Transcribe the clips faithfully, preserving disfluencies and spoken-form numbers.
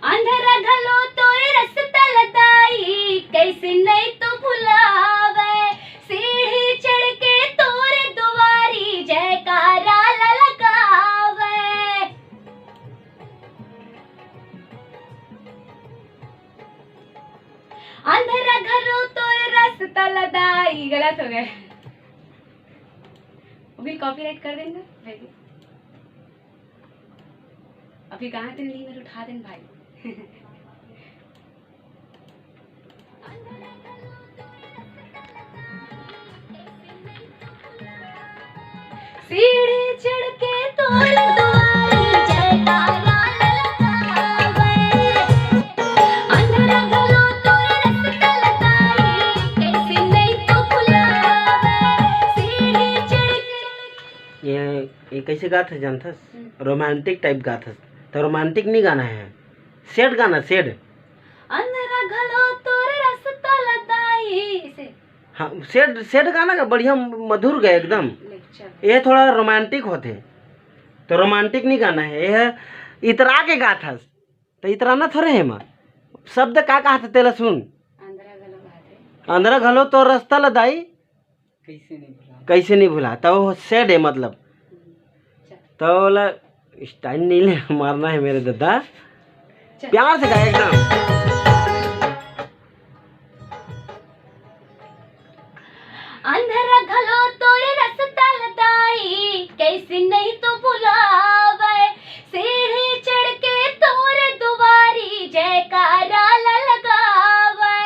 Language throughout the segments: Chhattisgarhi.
अंधरा घलो तोर रस तल दाई, कैसे नहीं तो भुलावे। सीढ़ी चढ़ के तोर दुआरी, जयकारा ला लगावे। अंधरा घलो तोर रस तल दाई, गलत हो गए, वो भी कॉपीराइट कर देंगे। अभी गाना तो नहीं, मेरे उठा देन भाई। सीढ़ी चढ़ के तोर दुआरी, जयकारा लगावे। अंधरा घलो तोर रस तल दाई, कैसे नहीं तो भुलावे। सीढ़ी चढ़ के ये, ये कैसे गात हस जानथस? हम्म। रोमांटिक टाइप गात हस। तो रोमांटिक नहीं गाना है, सैड गाना, सैड। अंधरा घलो तोर रस तल दाई, ऐसे। हाँ, सैड, सैड गाना का बढ़िया, मधुर गए एकदम। ले, चल। ये थोड़ा रोमांटिक होथे, तो रोमांटिक नहीं गाना है, ये इतरा के गात हस। तो इतराना थोड़े है माँ, शब्द का कहा था तेला सुन। अंधरा घलो गात है। अंधरा घलो तोर रस तल दाई, कैसे नहीं भुला? कैसे नहीं भुला? तो वो सैड है मतलब। हम्म, चल। तो बोला, स्टाइल नहीं ले, मारना है मेरे दादा। चल। प्यार से गाए एकदम। अंधरा घलो तोर रस तल दाई, कैसे नहीं तो भुलावे। सीढ़ी चढ़ के तोर दुआरी, जयकारा ला लगावे।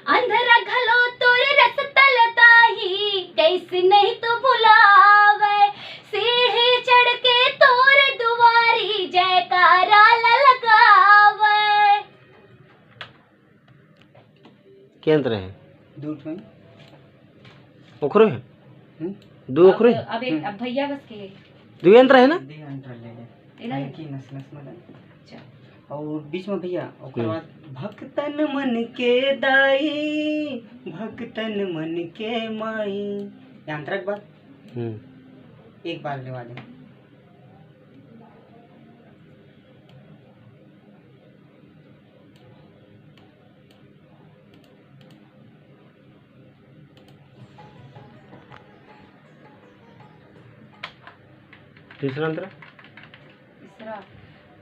अंधरा घलो तोर रस तल दाई, कैसे नहीं तो भुलावे। सीढ़ी चढ़ के तोर दुआरी, जयकारा ला लगावे। के अंतरा है? दू ठन। ओखरो है? हम्म? दू ओखरो अब, है? अब एक, हम्म। अब भैया बस के। दू अंतरा है ना? दू अंतरा ले ले। एला ले। की नस नस मदन। अच्छा। और बीच में भैया, ओकर हम्म। बाद भक्तन मन के दाई, भक्तन मन के माई। ये अंतरा के बाद हम्म। एक बार लेवा दे। तीसरा अंतरा? तीसरा,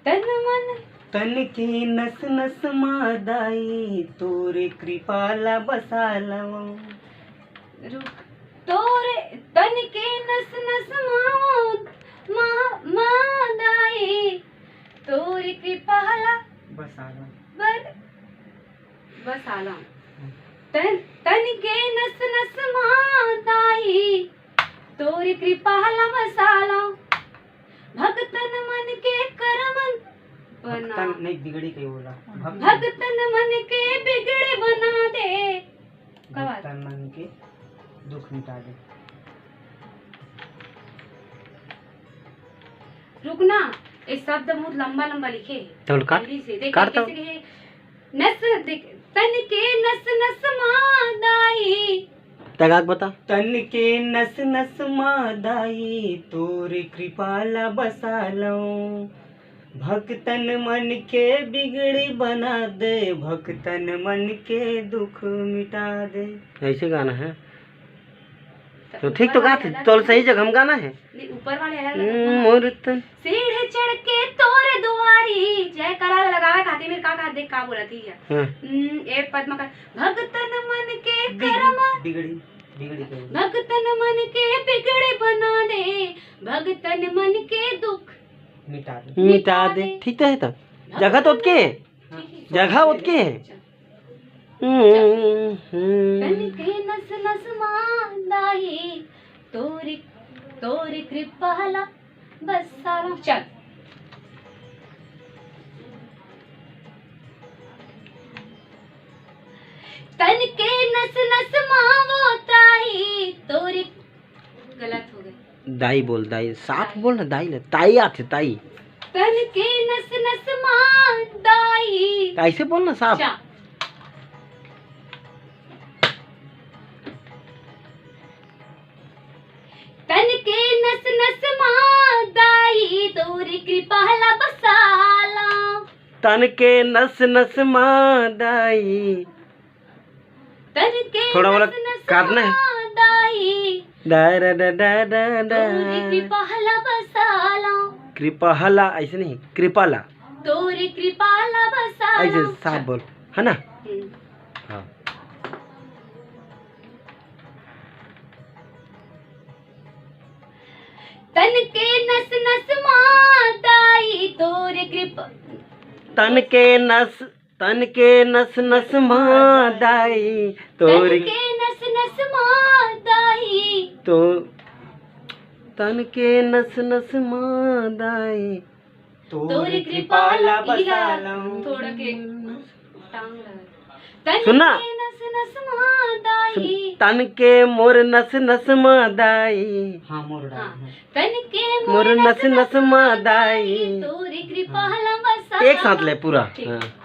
तन मन। तन के नस नस मा दाई, तोरे कृपा ला बसा लवं। रुक, तोरे तन के नस नस मा, मा, मा दाई, तोरे कृपा ला बसा लवं। बर, बस आलम। तन, तन के नस नस मा दाई, तोरी कृपा ला बस आलम। भक्तन मन के करमन बना। भक्तन नहीं, बिगड़ी के बोला। भक्त भक्तन मन के बिगड़ी बना दे। का बात? भक्तन मन के दुख मिटा दे। रुकना, ये शब्द बहुत लंबा लंबा लिखे है। तो काट, जल्दी से देख, काट तो। कैसे लिखे? नस देख, तन के नस नस मा दाई। तगाक बता। तन के नस नस मा दाई, तोर कृपा ला बसा लौं। भक्तन मन के बिगड़ी बना दे, भक्तन मन के दुख मिटा दे। ऐसे गाना है। तो ठीक तो ऊपर वाले गात है, अलग तो है। सही जगह हम गाना है। नहीं, ऊपर वाले अलग अलग हम्म, है। मोर तन। सीढ़ चढ़ के तोर दुआरी, जयकारा लगावे खातिर मेरे का, का देख का बोला थी है। हाँ। हम्म, ए पद्मा का, भक्तन मन के बिग-, कर्म। बिगड़ी, बिगड़ी के। भक्तन मन के बिगड़ी बना दे, भक्तन मन के दुख मिटा दे। मिटा दे। ठीक तो है तब। भक्तन जगह तो ओतके है। ठीक है। जगह ओतके है। अच्छा। हम्म, हम्म। तन के नस नस मा दाई, तोरी, तोरी कृपा ला बस सारा। चल। तन के नस नस मा वो ताई, तोरी, गलत हो गए। दाई बोल, दाई। साफ बोल ना, दाई ना। ताई आथे, ताई। तन के नस नस मा दाई। ऐसे बोल ना, साफ। अच्छा। तन के नस तोरे कृपा ला बसाला। तन के नस नस मा दाई। तन के थोड़ा मोला नस नस काटना है। मा दाई। दा रा दा दा दा दा। तोरे कृपा ला बसाला। कृपा ला, ऐसे नहीं, कृपा ला। तोरे कृपा ला बसाला। ऐसे साफ बोल, है ना? हम्म। हाँ। तन के नस नस मा दाई तोरे कृपा। तन के नस, तन के नस नस मा दाई तोरे। तन के नस नस मा दाई। तो तन के नस नस मा दाई। तोरे कृपा ला बसालम। थोड़ा के टांग लगा। तन सुन ना। के नस नस मा दाई। सुन, तन के मोर नस नस मा दाई। हाँ, मोर डाल, हाँ। हाँ। तन के मोर मोर नस नस नस मा दाई। तोरे कृपा ला बसालम। एक साथ ले पूरा। ठीक। हाँ।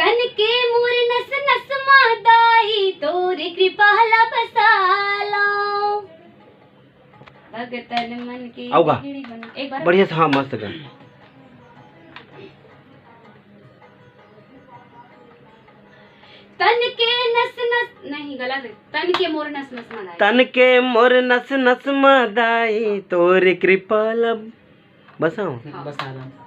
तन के मोर नस नस मा दाई, तोरे कृपा ला बसालो। भगतन मन के आऊगा। बिगड़ी बन-, एक बार बढ़िया से, हाँ, मस्त गा। तन के नस नस, नहीं, गलत है। तन के मोर नस नस मा दाई। तन के मोर नस नस मा दाई, तोरे कृपा ला बसाओ। हाँ। बसालम।